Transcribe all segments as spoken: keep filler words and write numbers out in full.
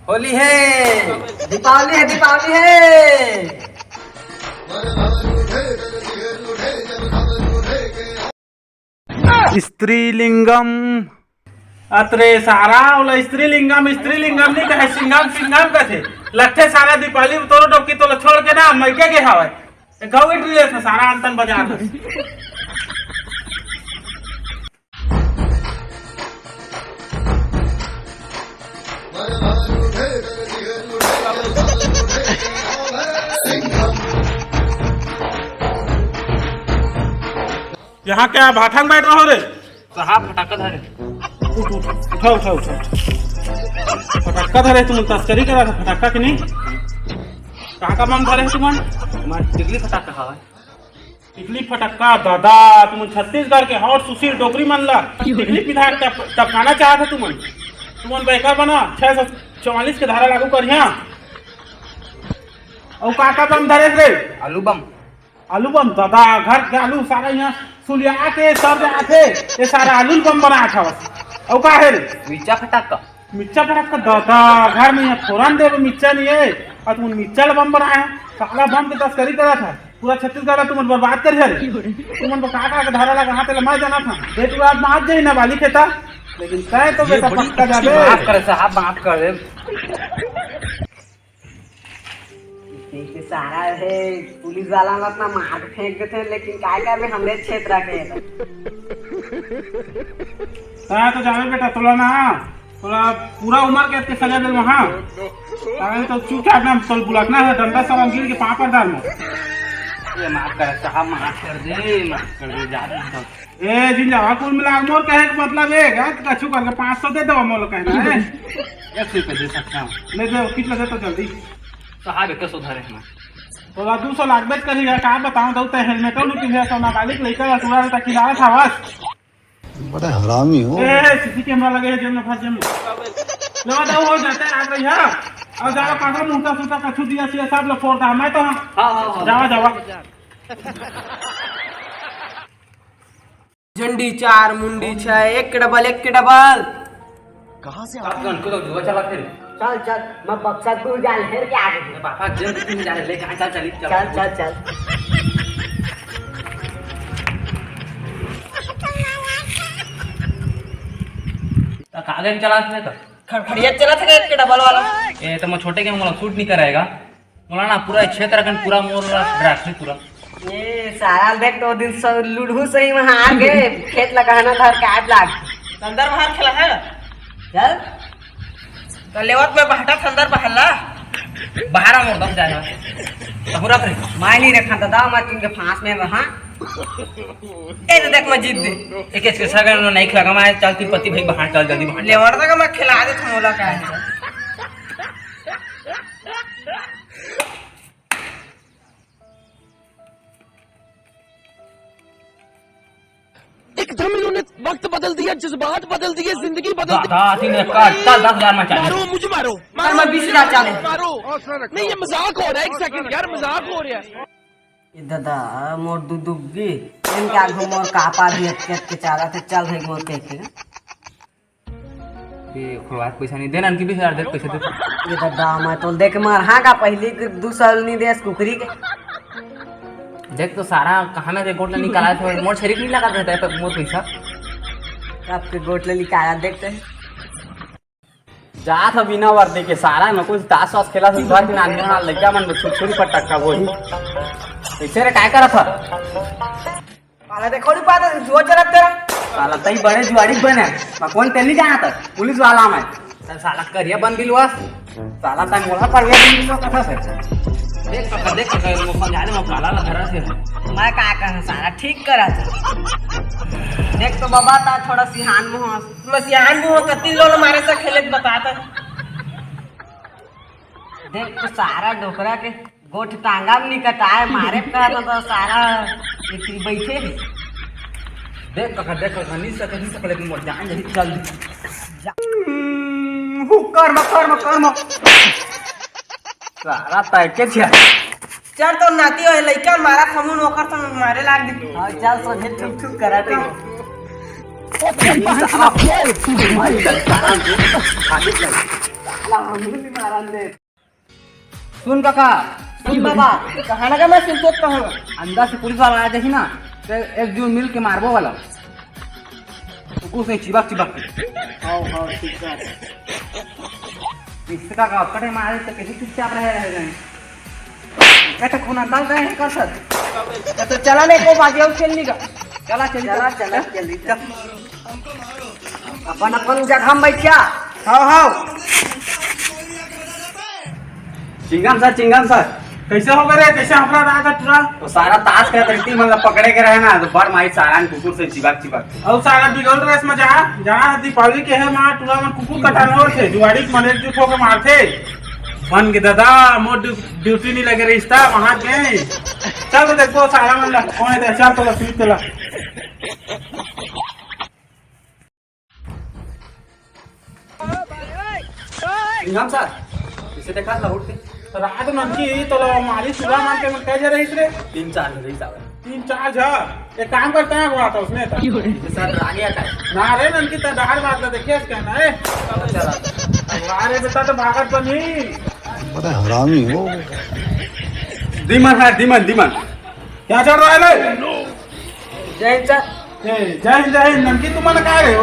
होली है, दीपावली है, दीपावली है। स्त्रीलिंगम। अतरे सारा, ओला स्त्रीलिंगम, स्त्रीलिंगम नहीं कहे, सिंगम, सिंगम कथे। लट्ठे सारा दीपावली तोरो डोकी तोला छोड़ के ना, मइके गे हवय। ए, गौ इटली लेथे सारा अंतन बाजार में। यहाँ क्या भाठंग बैठ रहो रे? साहब, फटाका धरे। उठ, उठ, उठा, उठा, उठा। फटाका धरे तुमन, तस्करी करा था फटाका की नहीं? कहाँ का बम धरे हो तुमन? मैं टिकली फटाका हवा। टिकली फटाका, दादा, तुमन छत्तीसगढ़ के हॉट सुशील डोकरी मन ला टिकली पिधाक टप-, टपकाना चाहत है तुमन। तुमन बेकार बना, छह सौ चौवालीस के धारा लागू करिहा। अउ का का बम धरे रे? आलू बम। आलू बम, दादा, घर के आलू सारा यहाँ सुलिया के सर जाथे। ये सारा आलू बम बनात हवस। अउ का हे रे? मिर्चा फटाका। मिर्चा फटाका, दादा, घर में यहाँ फोरन देवे मिर्चा नहीं है, और तुम मिर्चा ला बम बनाए है। साला बम के तस्करी करत है, पूरा छत्तीसगढ़ ला तुमन बर्बाद कर है रे। तुमन का का के धारा लगा हाथ ला मैं जाना था, बेट रात में आज जाई ना बाली खेता, लेकिन तय तो बेटा पक्का जाबे। माफ कर साहब, माफ कर दे। इतने के सारा है, पुलिस वाला ला अपना मार के फेंक देते हैं, लेकिन काय करबे, हमरे क्षेत्र के है। हाँ, तो जावे बेटा, तोला ना, तोला पूरा उम्र के इतने सजा दे वहाँ। अरे तो चुपचाप ना, तोल बुलकना है, डंडा सब गिर के पापड़ डाल में। ये माफ कर साहब, माफ कर दे, माफ कर दे, जा रहे हैं। ए, जिन जावा कुल मिला के मोर कहे के मतलब ए, गा, कछु करके पाँच सौ दे देवा मोला कहना है। एक सौ रुपये दे सकता हूँ। ले दे, कितना दे तो जल्दी। साहब, एक सौ धरे हैं। तोला दू सौ लागबे करही, का बताऊं, दऊ ते हेलमेटो नहीं पिंधे, सोना बालिक लइका ला टूरा ता किनारा था बस। बड़ा हरामी हो। ए, सीसी कैमरा लगे है जेब में, फंस जेब में। लेवा दऊ हो जाते आ गई है। और जावा काका मुंहता सूता कछु दिया सिया सब ला फोड़ दा, मैं तो हाँ। हाँ, हाँ, हाँ। जावा, जावा। झंडी चार, मुंडी छह, एक के डबल, एक के डबल। कहाँ से आप गन को तो जुआ चला फिर। चल, चल, मैं बक्सा तू जा, हेर के आगे। अरे पापा, जेल कितनी जा रहे, लेके आ, चल, चल, चल। चल, चल, चल। तो कहाँ गए चला इसमें तो? खड़खड़िया चला था एक के डबल वाला। ए, तो मैं छोटे के मोला सूट नहीं कराएगा। मोला ना पूरा क्षेत्र अकन पूरा मोर डराथे पूरा। ए, सारा देख तो दिन सब लुढ़ू सही में हार गए, खेत लगाना धर के आग लाग। अंदर बाहर खेला है। चल। तो लेवत में बहटा था अंदर बाहर ला। बाहर आ मोर दम जाए। तो पूरा फिर माय नहीं रखा दादा, मैं तुमके फांस में रहा। ए, तो देख मैं जीत दे। एक एक के सगन नहीं खिला मैं चल तिरुपति भाई बाहर चल जल्दी बाहर। लेवत तक मैं खिला दे तुम मोला का है। एकदम इन्होंने वक्त बदल दिया, जज्बात बदल दिए, जिंदगी बदल दी। दादा, तीन एक का, चल, दस हजार में चाहिए। मारो, मुझे मारो, मारो, मैं बीस हजार चालू। मारो। नहीं, ये मजाक हो रहा है, एक सेकंड यार, मजाक हो रहा है। ए दादा, मोर दुदुग्गी, इनका घुमोर कापा भी अटके अटके चाला थे, चल भाई मोर कह के। ये खुलवा के पैसा नहीं देना, इनकी बीस हजार दे पैसे दे। ये तो दाम है, तो देख मार, हाँ का पहली के दो साल नहीं दे इस कुकरी के। देख तो सारा कहाँ में रे गोट ले निकाला था, मोर शरीर नहीं लगा देता है मोर पैसा। आपके गोट ले निकाला देखते हैं। जात ह बिना वर्दी के सारा न कुछ तास वास खेला से घर के नानी ना लइका मन छोट छोटी पटक का वही। कैसे रे, काय करत ह? साला देखो नहीं पाता, जुआ चलत तेरा। साला तई बड़े जुआड़ी बने। मैं कौन तेल नहीं जाना था, पुलिस वाला मैं। साला करिया बन बिलवा। साला तई मोला करिया बन बिलवा कथा से। देख, देख, देख, वो समझा दे, मैं काला ला धरा से। मैं का कहूं, साला ठीक करा था। देख तो बाबा, ता थोड़ा सिहान मुंह। मैं सिहान मुंह कति लोल मारे से खेले के बताता। देख तो सारा डोकरा के गोठ टांगा में निकटाए मारे का तो, तो सारा इतनी बैठे है। देख कखा, देख कखा, नहीं सके, नहीं सके, लेकिन मोर जान जल्दी चल दी। जा। हम्म, हु, कर्म, कर्म, कर्म। सारा तय के छे। चल तो नाती होए लइका मारा खमुन ओकर तो मारे लाग दी। हां, चल सोझे ठुक ठुक करा दे। ला, हमहू भी मारन दे। सुन काका, सुन बाबा, कहा ना का मैं सुन सोच कहा। अंदर से पुलिस वाला आ जाही ना, तो एक जून मिल के मारबो वाला। तो कुछ नहीं, चिबक चिबक के। हाँ, हाँ, ठीक है। इसका का कटे मारे तो कैसे चुपचाप रहे, रह गए। ए, तो खून अंदाज रहे हैं का सर? तो चला नहीं, को बाजी और खेल ली का। चला, चल, चला, चल, चला, चल। चल, चल। अपन, अपन जगह में बैठ जा। हाँ, हाँ। Chewing gum sir, chewing gum sir. कैसे हो गए रे? कैसे हफड़ा रहा था टूरा? वो सारा ताश का धरती मतलब पकड़े के रहे ना, तो बड़ माई सारा कुकुर से चिपक चिपक। और सारा बिगल रहे इसमें जहाँ, जहाँ दीपावली के है, वहाँ टूरा में कुकुर कटाने और थे, जुआड़ी के मन एकजुट होकर मारते। बन के दादा, मोर ड्यू-, ड्यूटी नहीं लगे रही था, वहाँ गए। चल तो देखो सारा मन ला, कौन है, चल तो ला, सीट तो ला। सिंघम सर, इसे देखा था उठ के। रात ननकी तो लो मालिक सुबह मान के मन कह जा रही रे। तीन चार रही साहब। तीन चार झा। एक काम करते हैं, अगवा था उसने था। इसे सर रानी आता है। ना रे ननकी तो डहर बात ला देखिए क्या ना है। अच्छा, अच्छा। अरे बेटा तो भागत तो नहीं। बड़ा हरामी हो। दिमन है, दिमन, दिमन। क्या चल रहा है रे? जय हिंद सर। ए, जय हिंद, जय हिंद। ननकी तुमन का रे?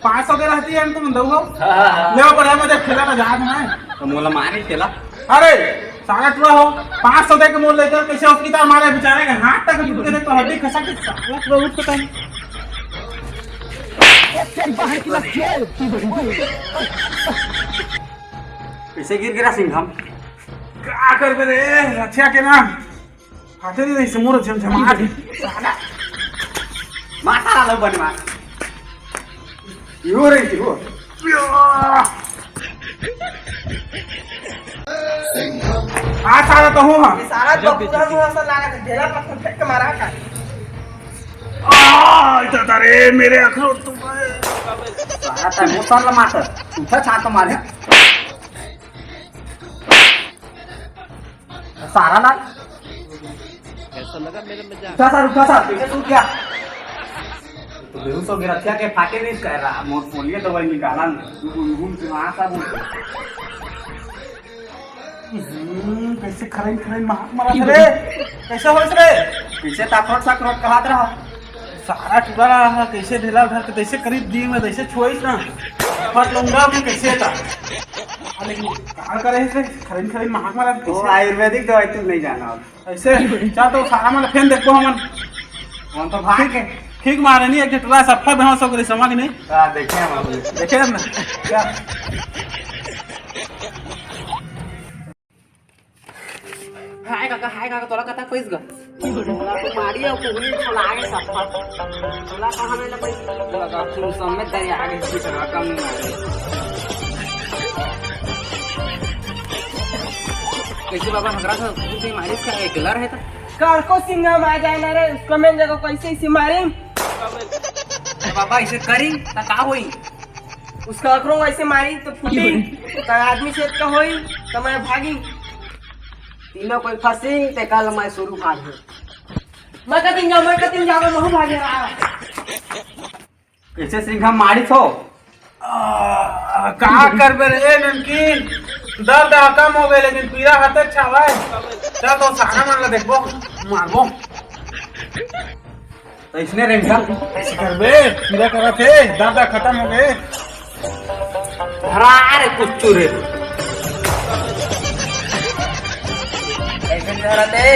पाँच सौ दे रहती है तुम दऊ हो। हाँ, हाँ, हाँ। ले बढ़िया मजा खेला ना, जात ना। तो मोला मारे खेला। अरे, सारा टुरा हो, पाँच सौ दे के मोल लेकर कैसे उसकी तार मारे बेचारे के हाथ तक टूट के देख तो हड्डी खसा के साला टुरा उठ के तन। कैसे गिर गिरा सिंघम? का करबे रे, रक्षा के ना। फाटे नहीं रही से मोर झमझमाट। साला। मार साला लो बन मार। यो रे, यो। आ साला तो हूँ हाँ। ये सारा तो पूरा मुंह ऐसा लगा था, ढेला पत्थर फेंक के मारा का। आ, इधर रे, मेरे अखरोट तो गए। साला तो मोर साला मार। उठा छात मार। सारा ना। कैसा लगा मेरा मजाक? उठा सर, उठा सर, कैसे सूत गया? तो बेहोश हो गया, रक्षा के फाटे नहीं कर रहा, मोर पोलियो दवाई निकाला ना। तू गुनगुन से वहाँ सब उठ। हम्म, कैसे खरैन खरैन मार मारा था रे? कैसे होइस रे? पीछे ताकरोट साकरोट कहत रहा। सारा टुरा कैसे ढेला धर के तैसे करीब दी में तैसे छोइस ना। फट लूंगा भी कैसे था। लेकिन कहाँ करे है से खरीद खरीद महक मारा वो कैसे? आयुर्वेदिक दवाई तुम नहीं जाना अब। ऐसे चल तो सारा मन फेन देखो हमन। हम तो भाग के। ठीक मारे नहीं, एक टुरा सफा बेहोश हो गई, समझ नहीं। हाँ, देखे हम। देखे हम ना। क्या? हाय काका, हाय काका, तोला कता पैस ग? तोला तो मारी अउ कुहनी छोला आगे सफा। तोला कहाँ में ना पैस लगा, तू सब में दरिया आगे की तरह कम नहीं मारे। कैसे बाबा हगरा था, तू से मारिस का एक लर है तो? कर को सिंघम आ जाए ना रे, उसको मैं जगह कैसे इसे मारी? बाबा इसे करी, ता का होई? उसका अकरो वैसे मारी तो फूटी, तो आदमी से का होई, तो मैं भागी। तीनों कोई फंसी, ते कल मैं शुरू भाग हूँ। मैं कतिन जाऊँ, मैं कतिन जाऊँ, मैं भागे रहा। कैसे सिंघम मारिस हो? आ, का करबे रे ननकी? दर्द हा कम हो गए, लेकिन पीड़ा हते छावे। चल तो सारा मन ला देखबो, मारबो। तो इसने रेंगा। ऐसे करबे, पूरा करा थे, दर्द खत्म हो गए। धरा रे कुच्चू रे। कैसे नहीं धरा थे?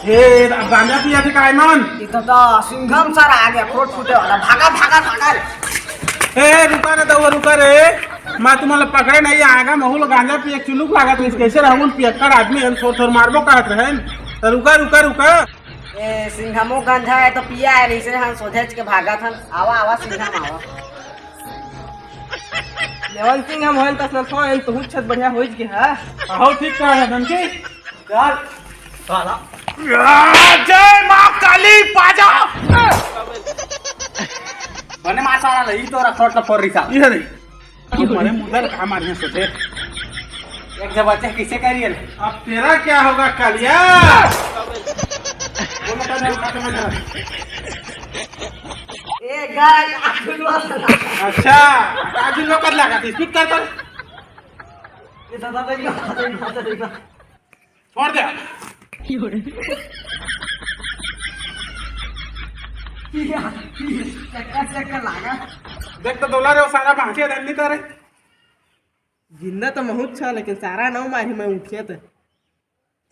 ए, गांजा पिया थे काय मन? इतना तो सिंघम सर आ गया, फ्रूट फूटे वाला। भागा, भागा, भागा रे। ए, रुका रे, दउआ, रुका रे। मैं तुम्हारा पकड़े नहीं आएगा, महूल गांजा पिए चुलुक लागत रहिस, कैसे रहूं, पियक्कड़ आदमी हम थोर थोर मारबो कहत रहे। तो रुका, रुका, रुका। ए, सिंघमो गंजा है तो पिया है, इसे हम सोझेच के भागत हन। आवा, आवा, सिंघम आवा। लेवन सिंघम होन तस न थोन, तो हुच्छत बढ़िया होइच के, हाँ? आहो, ठीक कहा है, ननकी। चल। साला। जय माँ काली, बाजा। बने मार साला, ई तो रखोट फोर रिसा। ये रे। अब मरे मुदर का मारिए सोचे। एक जब बच्चे किसे करिए ना? अब तेरा क्या होगा कालिया? बोलो तो नहीं, उठा के मैं जरा। ए, गाय, आखिर वाला। अच्छा, आखिर लोग कर लगा, dispute कर कर। ये दादा, दादा, दादा, दादा, दादा। छोड़ दे। चक्कर चक्कर लागा। देख तो डोला रे, वो सारा बांचे धन नहीं करे। जिंदा तो महूं अच्छा, लेकिन सारा नव मारी मैं उठिया तो।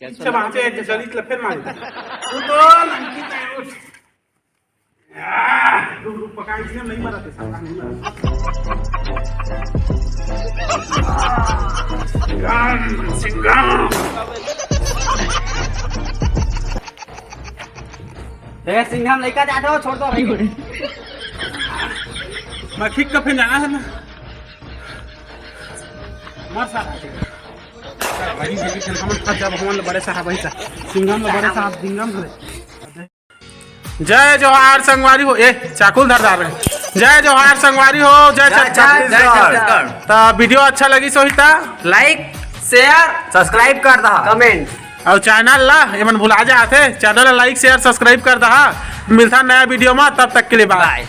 अच्छा बांचे एक चलित ल फेर मारी। तू तो नमकी चाय उठ। आह, रुक, रुक, पका, इसलिए नहीं मरा थे, साला, नहीं मरा। सिंघम, सिंघम। ए, सिंघम लइका जात हो, छोड़ दो भाई। मैं ठीक का फिर जाना है ना। मर साला। भाई, भाई, भाई, हम फंस जा, भगवान ले बड़े साहब, भाई साहब। सिंघम ले बड़े साहब, सिंघम ले। जय जोहार संगवारी हो, ए, चाकुल धर डाल रहे। जय जोहार संगवारी हो, जय जय, जय, जय छत्तीसगढ़। छत्तीसगढ़। त वीडियो अच्छा लगी सोही त लाइक, शेयर, सब्सक्राइब कर दहा। कमेंट। अउ चैनल ला, एमन भुला जाथे, चैनल ला लाइक, शेयर, सब्सक्राइब कर दहा। मिलथा नया वीडियो मा, तब तक के लिए बाय। बाय।